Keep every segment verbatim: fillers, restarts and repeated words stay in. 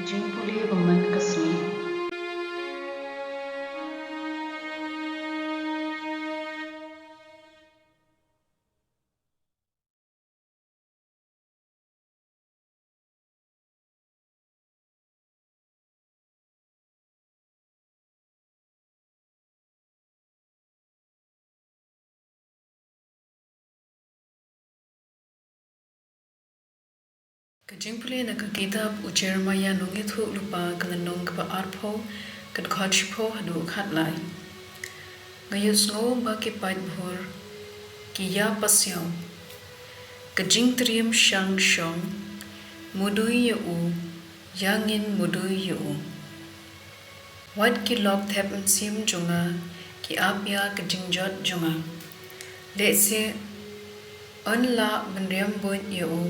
Jingpule ba man ka sngi. Ka jingpule na ka kitab u Jeremiah Nongïathuhlypa, ka lynnong kaba arphew, ka dkhot shiphew haduh khatlai. Nga ïohsngew ba ki paidbah ki ïa pasiaw. Ka jingtriem shang shong, mudui ïa u, ïa ngin mudui ïa u. Wat ki lok thep mynsiem jong nga ki ap ïa ka jingjot jong nga. Lehse yn lah ban riam buit ïa u,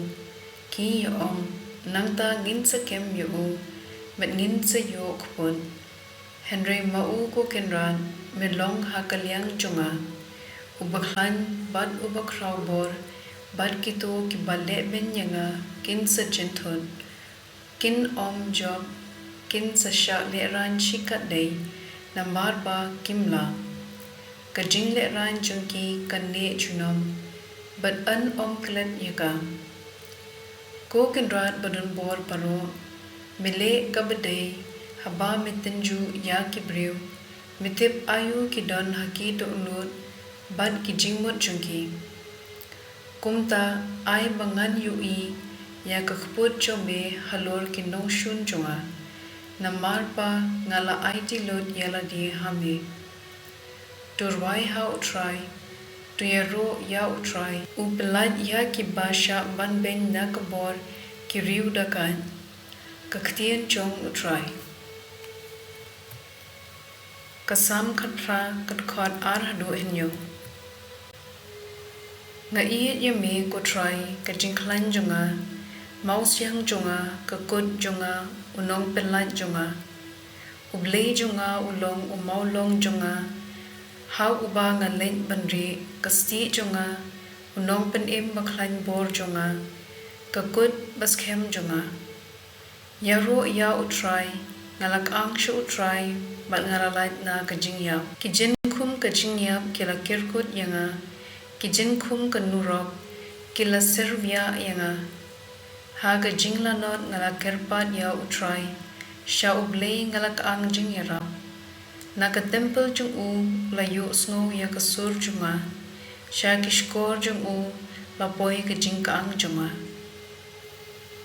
ki ïa ong, nangta ngin sa kem ïa u, bad ngin sa ïoh kput. Hynrei ma u ko Kynrad, me long ha ka liang jong nga. Uba khlaiñ bad uba khraw bor, bad kito kiba lehbeiñ ïa nga kin sa jynthut. Kin ym jop, kin sa shah lehraiñ shikatdei, namar ba kim lah. Ka jinglehraiñ jong ki kan neh junom, bad yn ym klet ïa ka. Ko Kynrad badonbor baroh, me leh kaba dei, haba me tynjuh ïa ki briew, me tip aïu ki don ha ki dohnud, bad ki jingmut jong ki. Kumta ai ba ngan ïohi ïa ka kput jong me halor ki nongshun jong nga, namar ba nga la aiti lut ïa lade ha me. To rwai ha U Trai, to ïaroh ïa U Trai. U pyllait ïa kiba shah banbeiñ na ka bor ki riew dakaid. Ka ktien jong U Trai. Ka Salm khatphra, ka dkhot ar haduh hynñiew. Nga ïeit ïa me ko Trai, ka jingkhlaiñ jong nga, mawsiang jong nga, ka kut jong nga, u nongpyllait jong nga. U Blei jong nga u long u mawlong jong nga, ha uba nga leit ban rieh, ka stieh jong nga, u nongpynim ba khlaiñ bor jong nga, ka kut ba skhem jong nga. Ïaroh ïa U Trai, nga la kang sha U Trai, bad nga la lait na ka jingïap. Ki jingkhum ka jingïap ki la kyrkut ïa nga, ki jingkhum ka nurok ki la syrwiah ïa nga. Ha ka jinglanot nga la kyrpad ïa U Trai, sha U Blei nga la kang jingïarap. Na ka templ jong u la ïohsngew ïa ka sur jong nga, sha ki shkor jong u la poi ka jingkang jong nga.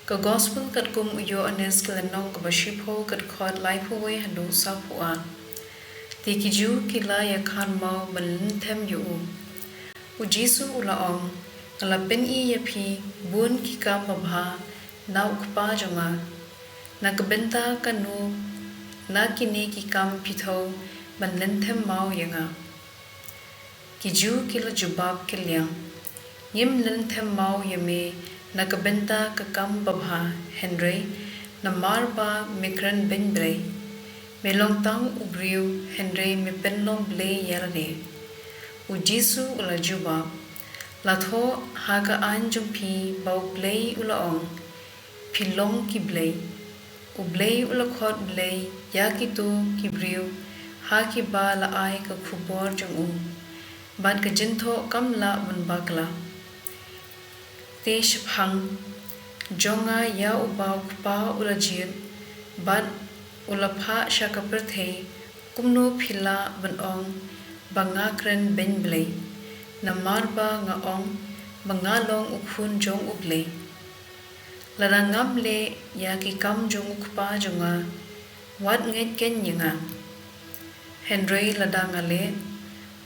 Ka Gospel katkum u Ïoannis, ka lynnong kaba shiphew, ka dkhot laiphew wei haduh sawphew ar. Te ki Jiw ki la ïakharmaw ban lynthem ïa u. U Jisu u la ong, nga la pyni ïa phi bun ki kam babha na U Kpa jong nga. Na ka bynta kano na kine ki kam phi thew ban lynthem maw ïa nga? Ki Jiw ki la jubab kylliang, ngim lynthem maw ïa me na ka bynta ka kam babha, hynrei namar ba me kren beiñ Blei. Me long tang u briew, hynrei me pynlong Blei ïa lade. U Jisu u la jubab, la thoh ha ka aiñ jong phi ba U Blei u la ong, phi long ki blei. U Blei u la khot blei ïa kito ki briew ha kiba la ai ka khubor jong u, bad ka jingthoh kam lah ban bakla. Te shaphang jong nga ïa uba U Kpa u la jied, bad u la phah sha ka pyrthei, kumno phi lah ban ong ba nga kren beiñ Blei? Namar ba nga ong ba nga long u khun jong U Blei. Lada ngam leh ïa ki kam jong U Kpa jong nga, wat ngeit keiñ ïa nga. Hynrei lada nga leh,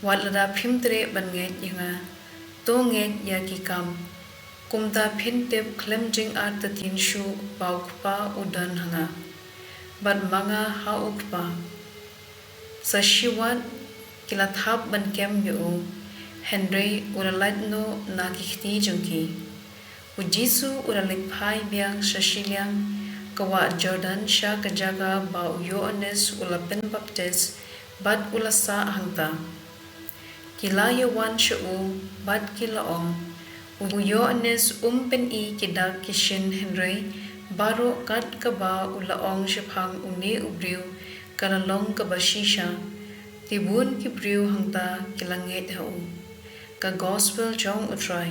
wat lada phim treh ban ngeit ïa nga, to ngeit ïa ki kam. Kumta phin tip khlem jingartatien shuh ba U Kpa u don ha nga, bad ma nga ha U Kpa. Sa shi wat ki la thap ban kem ïa u, hynrei u la lait noh na ki kti jong ki. U Jisu u la leit phai biang sha shiliang ka wah Jordan, sha ka jaka ba u Ïoannis u la pynbaptis bad u la sah hangta. Ki la ïawan sha u bad ki la ong, u Ïoannis um pyni ki dak ki shin, hynrei Baroh kat kaba u la ong shaphang une u briew ka la long kaba shisha, te bun ki briew hangta ki la ngeit ha u. Ka Gospel jong U Trai.